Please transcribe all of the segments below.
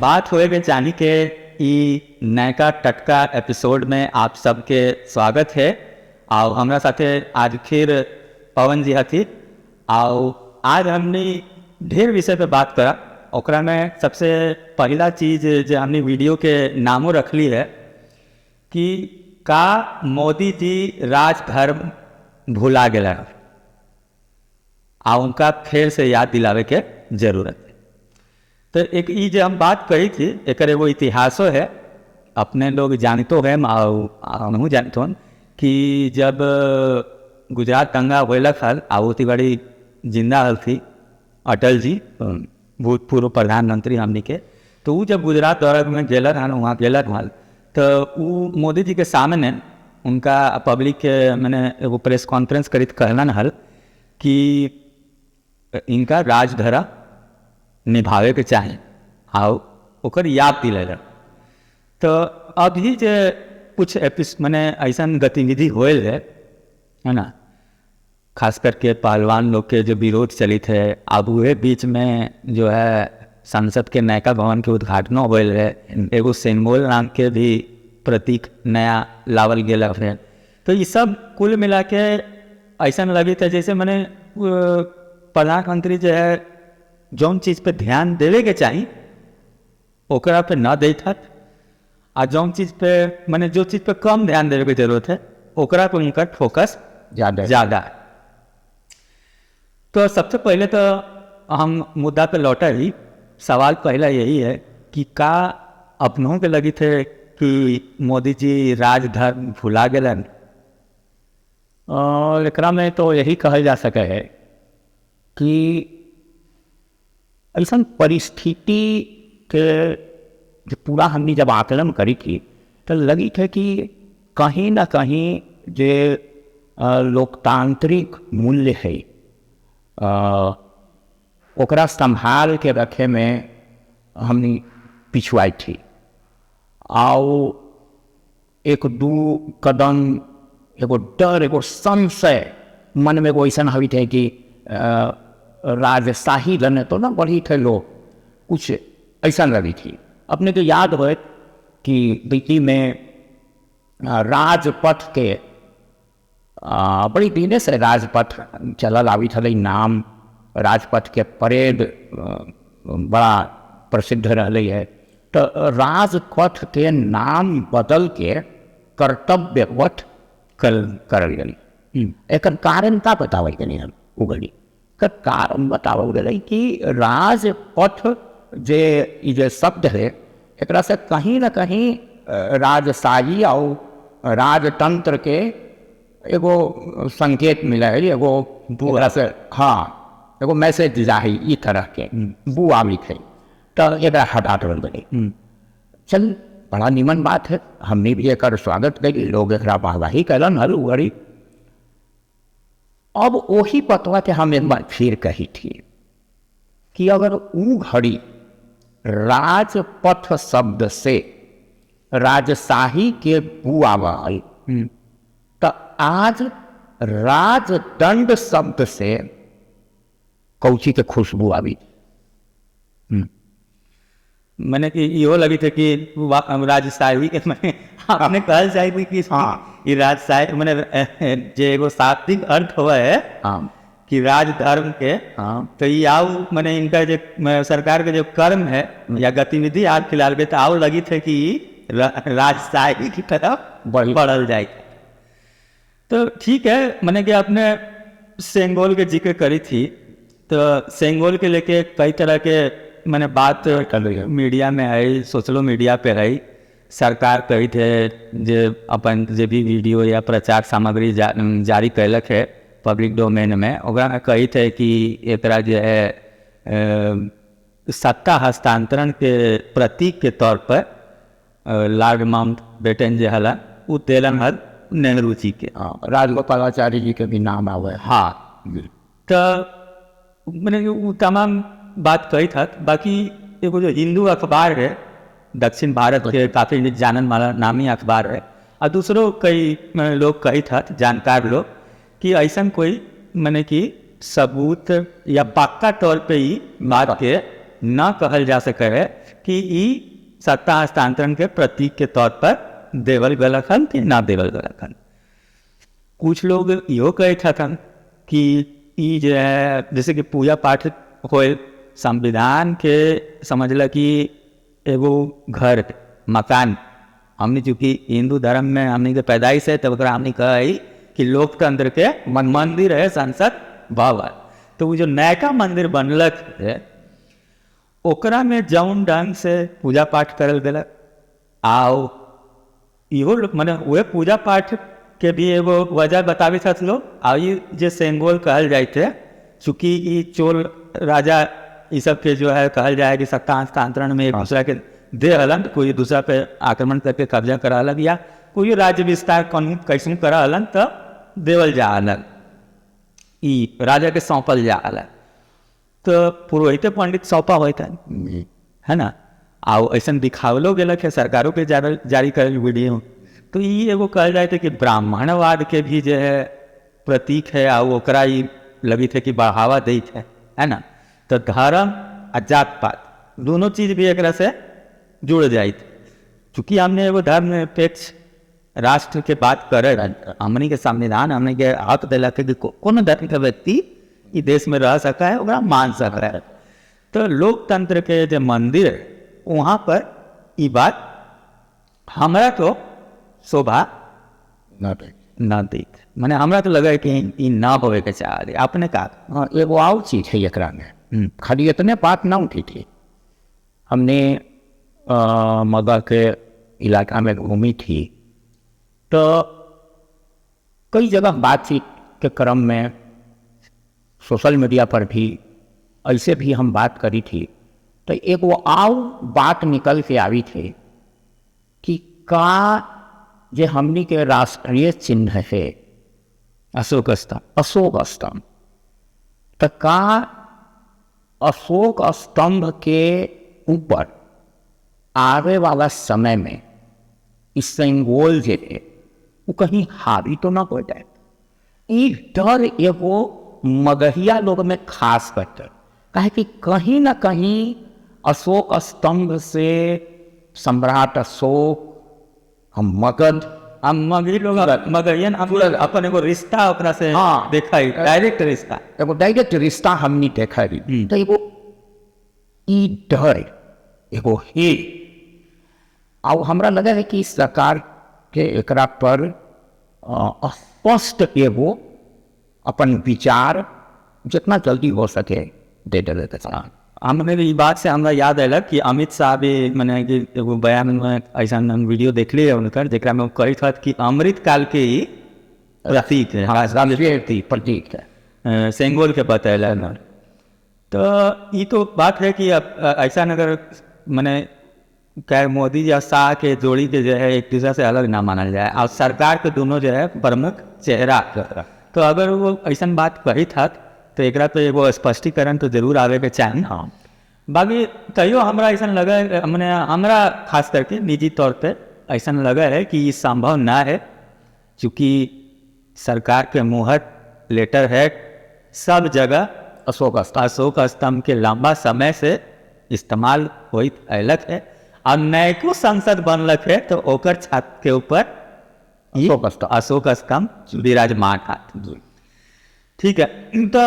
बात होए के चाही के ई नयका टटका एपिसोड में आप सबके स्वागत है। और हमरा साथे आज फिर पवन जी हथी। और आज हमने ढेर विषय पे बात करा। ओकरा में सबसे पहला चीज जो हमने वीडियो के नामों रखली है कि का मोदी जी राजधर्म भुला गेला आ उनका फिर से याद दिलावे के जरूरत है। तो एक ई जो हम बात कही थी एक एगो इतिहासो है, अपने लोग जानतो हैं हमहूँ जानतो हन कि जब गुजरात दंगा होलक हल आ ओती बड़ी जिंदा हल थी अटल जी, भूतपूर्व प्रधानमंत्री हमनी के, तो ऊ जब गुजरात दौरा में गेलर हन, वहाँ गेलर हल तो ऊ मोदी जी के सामने उनका पब्लिक के मैंने एगो प्रेस कॉन्फ्रेंस करित कहलन हल कि इनका राजधरा निभावे के चाही और ओकर याद दिलेलन। तो अभी जे कुछ एपिस मैंने ऐसा गतिविधि होल है ना, खास करके पहलवान लोग के जो विरोध चलित है, अब वह बीच में जो है संसद के नयका भवन के उद्घाटनो होल है, एगो सेंगोल नाम के भी प्रतीक नया लावल गेल है। तो ये सब कुल मिला के ऐसा लगी था जैसे मैंने प्रधानमंत्री जो है जौन चीज़ पे ध्यान देवे के चाही ओकरा पे न देत हत, आ जौन चीज़ पे मैंने जो चीज़ पे कम ध्यान देवे के जरूरत है ओकरा पे उनका फोकस ज़्यादा है। तो सबसे पहले तो हम मुद्दा पे लौटा ही, सवाल पहला यही है कि का अपनों के लगी थे कि मोदी जी राजधर्म भुला गेलन? और एकरा में तो यही कहल जा सके है कि ऐसा परिस्थिति के जो पूरा हमने जब आकलन करी थी तो लगी थे कि कहीं ना कहीं जे लोकतांत्रिक मूल्य है ओकरा संभाल के रखे में हमने पिछुआई थी। आओ एक दू कदम एगो डर एगो संशय मन में एगो ऐसा हवी थे कि राजशाही लने तो ना बढ़ी थे लोग, कुछ ऐसा लगी थी। अपने को याद हो कि दिल्ली में राजपथ के बड़ी दिने से राजपथ चलल आवी थी नाम, राजपथ के परेड बड़ा प्रसिद्ध रही है, तो राजपथ के नाम बदल के कर्तव्य पथ करल गई। एक कारण का बतावल गई हम उगली कारण बतावल गई कि राजपथ जे ई जे शब्द है एकरा से कहीं ना कहीं राजशाही और राजतंत्र के एगो संकेत मिला है, एगो एकरा से हाँ एगो मैसेज जाही ई तरह के बू आबित है, तो एकरा हटा देवल गई। चल बड़ा निमन बात है, हमने भी एकर स्वागत करी, लोग एकरा वाहवाही कैलन हर उगड़ी। अब वही पतवा के हम एक बार फिर कही थी कि अगर ऊ घड़ी राजपथ शब्द से राजशाही के बू आवल तो आज राजदंड शब्द से कौची के खुशबू आवी। मैंने कि इहो लगी थे कि राजशाही के मैंने आपने कहल जाए कि हाँ ये राजशाही मैंने जे एगो शाब्दिक अर्थ हुआ है हाँ कि राजधर्म के, हाँ तो ये आओ मैंने इनका जो सरकार के जो कर्म है या गतिविधि आज फिलहाल के तो आओ लगी थे कि राजशाही की तरफ बढ़ल जाए। तो ठीक है, मैंने कि आपने सेंगोल के जिक्र करी थी, तो सेंगोल के लेके कई तरह के मैंने बात मीडिया में आई, सोशल मीडिया पे आई, सरकार कही थे जे अपन जे भी वीडियो या प्रचार सामग्री जारी कैलक है पब्लिक डोमेन में ओकरा में कही थे कि एकरा जो है सत्ता हस्तांतरण के प्रतीक के तौर पर लॉर्ड माउंट बेटन जे हला उ देलन हल नेहरू जी के, राजगोपालाचारी जी के भी नाम आवे। हाँ, तो मैंने वो तमाम बात कही था। बाकी एगो जो हिंदू अखबार है दक्षिण भारत के काफ़ी जानन वाला नामी अखबार है, और दूसरों कई लोग कही था जानकार लोग कि ऐसा कोई मैंने कि सबूत या पक्का तौर पे ही बात के ना कहल जा सके है कि ई सत्ता हस्तांतरण के प्रतीक के तौर पर देवल गलक हन कि ना देवल गलक हन। कुछ लोग इहो कहते हन कि ई जे है जैसे कि पूजा पाठ होए, संविधान के समझला कि एगो घर मकान, हमने चूँकि हिंदू धर्म में हमने के पैदाइश है तब ओकरा हमने कही कि लोकतंत्र के मंदिर है संसद भवन। तो वो जो नयका मंदिर बनलक है ओकरा में जौन ढंग से पूजा पाठ करल गेलक, आओ इहो मने वह पूजा पाठ के भी एगो वजह बताबे छथि लोग। आ ई जे सेंगोल कहल जाइत है, चूँकि ई चोल राजा ई सब के जो है कहल जाए कि सत्ता हस्तांतरण में एक दूसरा के दे हलन, कोई दूसरा पे आक्रमण करके कब्जा करा हलन या कोई राज्य विस्तार कैसे करा हलन तो देवल जा हलन, ई राजा के सौंपल जा हलन। तो पुरोहित पंडित सौंपा होता है ना, आओ ऐसा दिखावलो गेलक है सरकारों के जारी करल वीडियो। तो ई एगो कहल जाए कि ब्राह्मणवाद के भी जो है प्रतीक है, आओ ओकरा ई लगित है कि बढ़ावा दैत है ना। तो धर्म आ जात पात दोनों चीज़ भी एकरा से जुड़ जाइत। चूँकि हमने एगो धर्मनिरपेक्ष राष्ट्र के बात करे, हमनी के संविधान हमने के हक दिलक है कि कोनो धर्म के व्यक्ति ई देश में रह सका है, ओकरा मान सका है। तो लोकतंत्र के जो मंदिर है वहाँ पर ई बात हमरा तो शोभा न देख, माने हमरा तो लगे कि ई ना होवे के चाहे। आपने कहा हाँ, एगो और चीज है एकरा में, खाली इतने बात ना उठी थी। हमने मगह के इलाका में घूमी थी तो कई जगह बातचीत के क्रम में सोशल मीडिया पर भी ऐसे भी हम बात करी थी, तो एगो और बात निकल के आई थी कि का जे हमनी के राष्ट्रीय चिन्ह है अशोक स्तंभ, अशोक स्तंभ, तो का अशोक स्तंभ के ऊपर आवे वाला समय में इस सेंगोल जे है वो कहीं हावी तो ना हो जाए। ई डर एगो मगहिया लोग में खास करकर, काहे कि कहीं ना कहीं अशोक स्तंभ से सम्राट अशोक, हम मगध, हम मगही लोग मगहियन अपन एगो रिश्ता ओकरा से हाँ, देखा, डायरेक्ट रिश्ता, एगो डायरेक्ट रिश्ता हमनी देखा। तो एगो ई डर एगो हे, और हमरा लगा है कि सरकार के एकरा पर स्पष्ट एगो अपन विचार जितना जल्दी हो सके दे दे। हमने ई बात से हमरा याद अयलक कि अमित शाह भी मने कि एगो बयान में ऐसा हम वीडियो देखली है उनकर, जेकरा में कहत हत कि अमृत काल के ही प्रतीक है, राष्ट्रीय प्रतीक है, सेंगोल के बतैलन। तो ये तो बात है कि अब ऐसा अगर मने क्या मोदी या शाह के जोड़ी के जो है एक दूसरे से अलग ना मानल जाए, और सरकार के दोनों जो है प्रमुख चेहरा, तो अगर वो ऐसा बात कही था तो एकरा तो एगो स्पष्टीकरण तो जरूर आवे के चाही। हाँ, बाकी तैयो हमरा ऐसा लगा, मने हमरा खास करके निजी तौर पे ऐसा लगा है कि ये संभव ना है, चूँकि सरकार के मुहर लेटर है सब जगह अशोक स्तंभ के लंबा समय से इस्तेमाल होइत अयलक है, और नयको संसद बनलक है तो ओकर छत के ऊपर अशोक स्तंभ विराजमान है। ठीक है, तो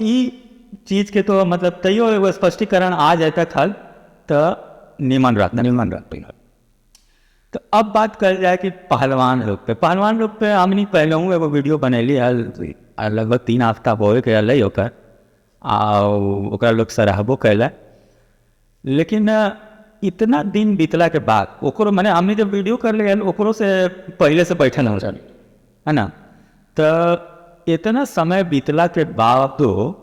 ई चीज के तो मतलब तैयो एगो स्पष्टीकरण आ जाता था तो निमन रहता, निमन रहता। तो अब बात कर जाए कि पहलवान लोग पे, पहलवान लोग पे हमनी पहले एगो वीडियो बनैली है, लगभग 3 हफ्ता होए के अलै ओकर, आ ओकरा लोग सराहबो कैला, लेकिन इतना दिन बीतला के बाद ओकरो मने हमने जब वीडियो कर ले ओकरो से पहले से बैठल हो है ना, तो इतना समय बीतला के बावजूद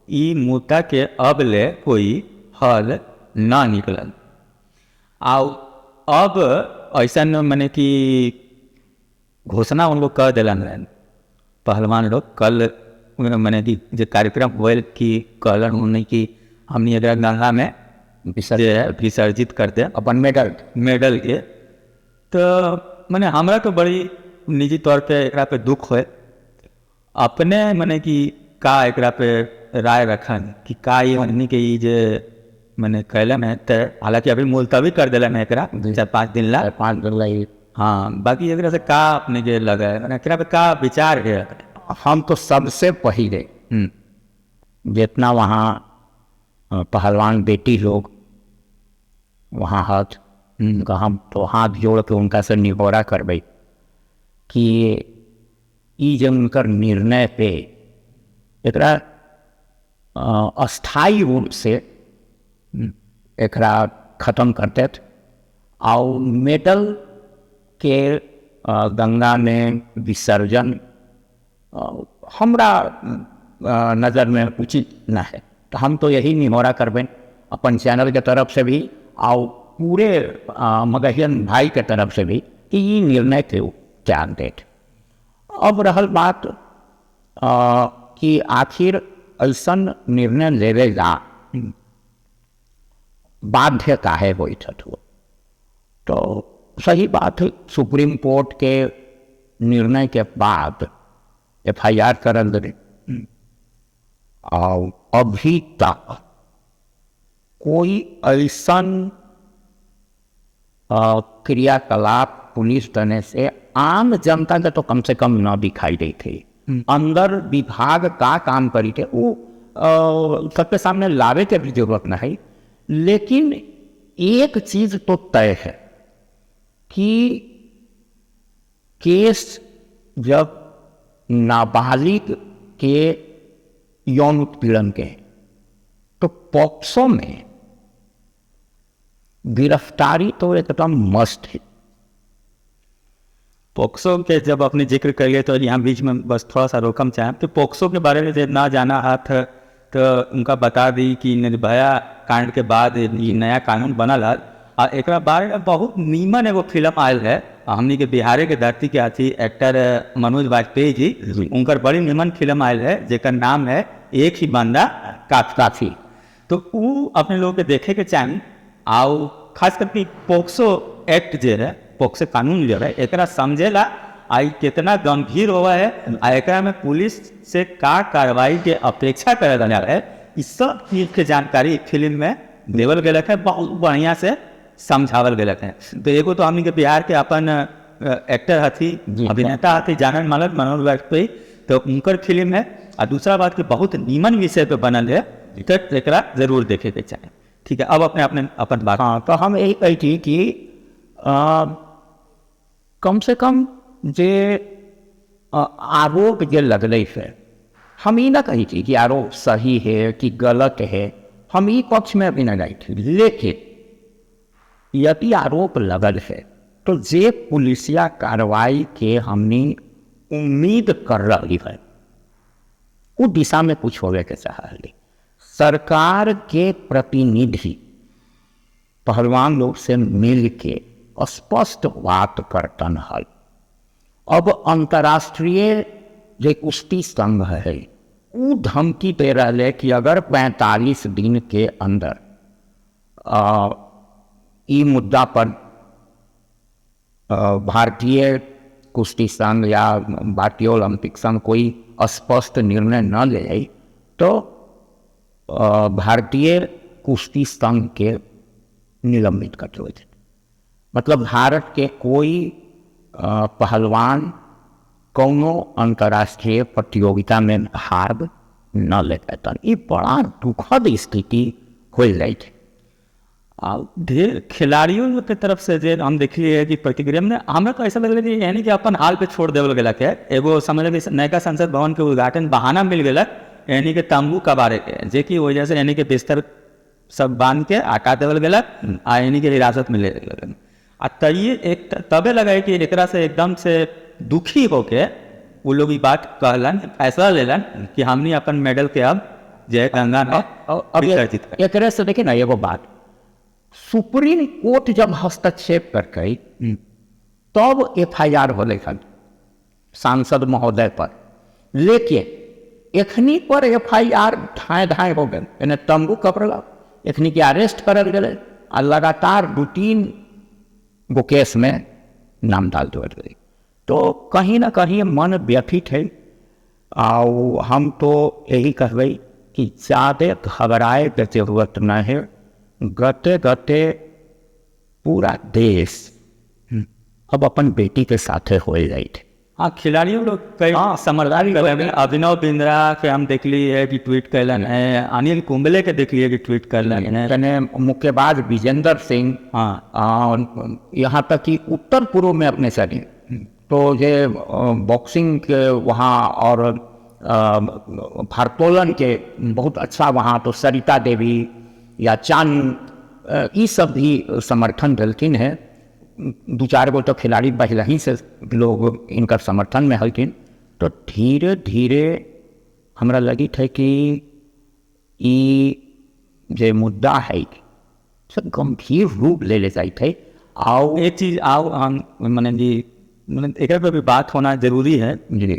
ई मुद्दा के अब ले कोई हल ना निकलल। आ अब ऐसा मने कि घोषणा उन लोग कर दिलन रहन पहलवान लोग, कल मने कि जो कार्यक्रम होल कि कहलन उन्हें कि हमनी एकरा गंगा में विसर्जित कर दे अपन मेडल के। तो मने हमरा तो बड़ी निजी तौर पे एकरा पे दुख होए, अपने मने कि का एकरा पे राय रखन कि का ये हमनी के ई जे मैंने कैलन है, तो हालांकि अभी मुलतवी कर दिलन है एकरा 4-5 दिन ला, 5 दिन ला। हाँ, बाकी एकरा से का अपने के लगा है, मैंने एकरा पे का विचार है? हम तो सबसे पहले जितना वहाँ पहलवान बेटी लोग वहाँ हथ, उनका हम तो हाथ जोड़ के उनका से निगोरा करबै कि ई जो उनकर निर्णय पे एकरा अस्थायी रूप से एकरा खत्म करते और मेडल के गंगा में विसर्जन हमरा नज़र में उचित न है। तो हम तो यही निहोरा करबे अपन चैनल के तरफ से भी और पूरे मगहियन भाई के तरफ से भी कि ये निर्णय के त्याग देत। अब रहल बात कि आखिर ऐसा निर्णय लेवे जा बाध्य काहे होइत हथुआ, तो सही बात है, सुप्रीम कोर्ट के निर्णय के बाद FIR करल गए और अभी तक कोई ऐसा क्रियाकलाप पुलिस तने से आम जनता के तो कम से कम न दिखाई दे थे। अंदर विभाग का काम करी थे वो सबके सामने लावे के भी जरूरत न है। लेकिन एक चीज तो तय है कि केस जब नाबालिग के यौन उत्पीड़न के तो पॉक्सो में गिरफ्तारी तो एकदम मस्त है। पॉक्सो के जब अपने जिक्र करिए तो यहाँ बीच में बस थोड़ा सा रोकम चाहें तो पॉक्सो के बारे में जब ना जाना हाथ तो उनका बता दी कि निर्भया कांड के बाद ये नया कानून बनल है और एक बारे में बहुत नीमन एगो फिल्म आयल है हमनी के बिहारे के धरती के अथी एक्टर मनोज वाजपेयी जी, उनकर बड़ी नीमन फिल्म आयल है जेकर नाम है एक ही बंदा काफी काफी। तो वो अपने लोग के देखे के चाही आओ खास करके पॉक्सो एक्ट जो है, पॉक्सो कानून जो है, एकरा समझेला आई कितना गंभीर हुआ है आ एकरा में पुलिस से का कार्रवाई के अपेक्षा करल जा है, इस सब चीज के जानकारी फिल्म में देवल गया है, बहुत बढ़िया से समझावल गया है। तो एगो तो हमनी के बिहार के अपन एक्टर हथी, अभिनेता हथी जानल मानल मनोज वाजपेयी, तो उनकर फिल्म है। और दूसरा बात कि बहुत नीमन विषय पे बनल है तो एकरा जरूर देखे के चाहे। ठीक है, अब अपने अपने अपन बात। हाँ, तो हम यही कही थी कि कम से कम जे आरोप जे लगल है, हम ये ना कही थी कि आरोप सही है कि गलत है, हम ये पक्ष में अभी ना गई थी। लेकिन यदि आरोप लगल है तो जे पुलिसिया कार्रवाई के हमने उम्मीद कर रही है वो दिशा में कुछ होवे के चाहली। सरकार के प्रतिनिधि पहलवान लोग से मिल के स्पष्ट बात करतन हल। अब अंतर्राष्ट्रीय जो कुश्ती संघ है वो धमकी दे रहे कि अगर 45 दिन के अंदर ई मुद्दा पर भारतीय कुश्ती संघ या भारतीय ओलंपिक संघ कोई स्पष्ट निर्णय न ले तो भारतीय कुश्ती संघ के निलंबित कर दिए। मतलब भारत के कोई पहलवान कोनो अंतर्राष्ट्रीय प्रतियोगिता में भाग न ले पैतन। ये बड़ा दुखद स्थिति हो जाए। ढेर खिलाड़ियों के तरफ से जे हम देखिए कि प्रतिक्रिया में हमरा तो ऐसा लगल कि यानी कि अपन हाल पे छोड़ देवल गेलक है। एगो समझ लगे नयका संसद भवन के उद्घाटन बहाना मिल गेलक यानी कि तंबू कबारे के, जे कि वजह से यानी कि बिस्तर सब बांध के आटा देवल गेलक आ यानी कि हिरासत में ले गेलक। आ तइये एक तबे लगा कि एकरा से एकदम से दुखी होके वो लोग ये बात कहलन, फैसला लेलन कि हमनी अपन मेडल के अब जय गंगा में विसर्जित कर। एकरा से देखिए ना एगो बात, सुप्रीम कोर्ट जब हस्तक्षेप करके तब FIR होले हन सांसद महोदय पर, लेकिन एखनी पर FIR धाए धाए हो गए, यानी तंबू कपड़ा एखनी के अरेस्ट करल गए आ लगातार 2-3 गो केस में नाम डाल दिया गए। तो कहीं ना कहीं मन व्यथित है। और हम तो यही कहबै कि ज़्यादा घबराए के जरूरत न है। गते गते पूरा देश अब अपन बेटी के साथे हो जाए। हाँ, खिलाड़ियों लोग कई समर्थन, अभिनव बिंद्रा के हम देखली है कि ट्वीट कैलन है, अनिल कुंबले के देखलिए कि ट्वीट कैलन है, कने मुक्केबाज विजेंद्र सिंह। हाँ, यहाँ तक कि उत्तर पूर्व में अपने सभी तो ये बॉक्सिंग के वहाँ और भारोत्तोलन के बहुत अच्छा वहाँ तो सरिता देवी या चांद ये सब भी समर्थन दिलथिन है। दो चार गो तो खिलाड़ी पहले ही से लोग इनका समर्थन में हलथिन। तो धीरे धीरे हमरा लगी है कि ई जे मुद्दा है सब गंभीर रूप ले ले जाते है। आओ एक चीज आओ हम मैंने जी मैंने एक पर भी बात होना जरूरी है,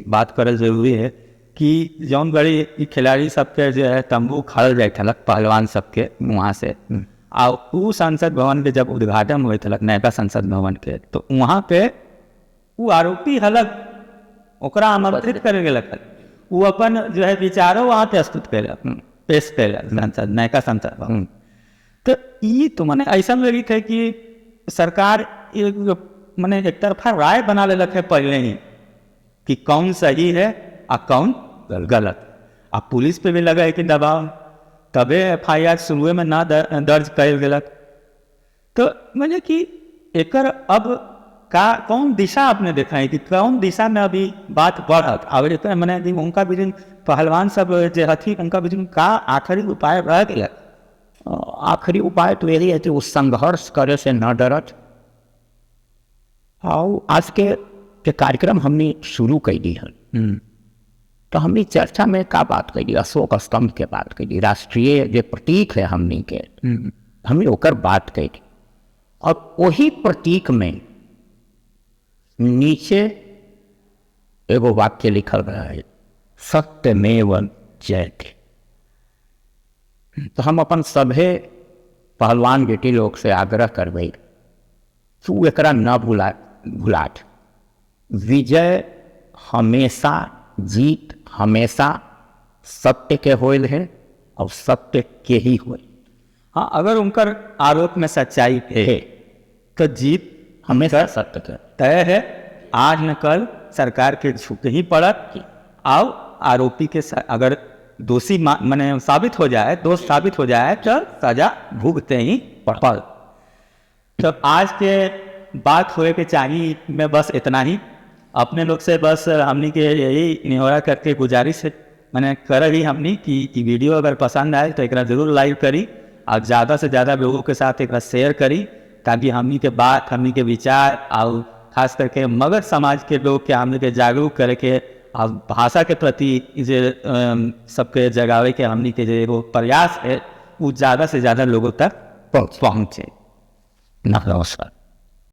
बात करल जरूरी है कि जौन बड़ी खिलाड़ी सबके जो है तंबू खड़ल जाए थलक पहलवान सबके वहाँ से, और उ संसद भवन के जब उद्घाटन हुए थलक नयका संसद भवन के, तो वहाँ पे वो आरोपी हलक ओकरा आमंत्रित करे गेलक, वो अपन जो है विचारो वहाँ प्रस्तुत कैलक, पेश कैलक संसद नयका संसद भवन। तो ये तो मैंने ऐसा लगी थे कि सरकार एक मैंने एक तरफा राय बना लेलक है पहले ही कि कौन सही है और कौन गलत। आ पुलिस पे भी लगा है कि दबाव, तबे FIR शुरुए में ना दर्ज कल गलक। तो मैंने कि एकर अब का कौन दिशा आपने देखा है कि कौन दिशा में अभी बात बढ़त, और एक मैंने उनका भी पहलवान सब जो हथी उनका भी का आखिरी उपाय रह गया? आखिरी उपाय तो यही है कि वो संघर्ष करे से न डरत। और आज के कार्यक्रम हमने शुरू कर दी है तो हमने चर्चा में का बात करी, अशोक स्तंभ के बात करी, राष्ट्रीय जो प्रतीक है हमने के, हमने ओकर बात करी। और वही प्रतीक में नीचे एगो वाक्य लिखल रहा है, सत्यमेव जयते। तो हम अपन सभे पहलवान बेटी लोग से आग्रह करबै कि उ एकरा न भुलाट। विजय हमेशा, जीत हमेशा सत्य के होल है और सत्य के ही होल। हाँ, अगर उनकर आरोप में सच्चाई है तो जीत हमेशा सत्य के तय है, आज न कल सरकार के झुक ही पड़त। आओ आरोपी के अगर दोषी माने साबित हो जाए, दोष साबित हो जाए तो सजा भुगते ही पड़त। तो आज के बात होए के चाहिए में बस इतना ही। अपने लोग से बस हमनी के यही निहोरा करके गुजारिश है मैंने कर ही हमनी कि वीडियो अगर पसंद आए तो एक ज़रूर लाइक करी और ज़्यादा से ज़्यादा लोगों के साथ एक शेयर करी, ताकि हमनी के बात, हमनी के विचार और खास करके मगर समाज के लोग के हमनी के जागरूक करके और भाषा के प्रति जो सबके जगावे के हमनी के जो एगो प्रयास है वो ज़्यादा से ज़्यादा लोगों तक पहुँचे। नमस्कार।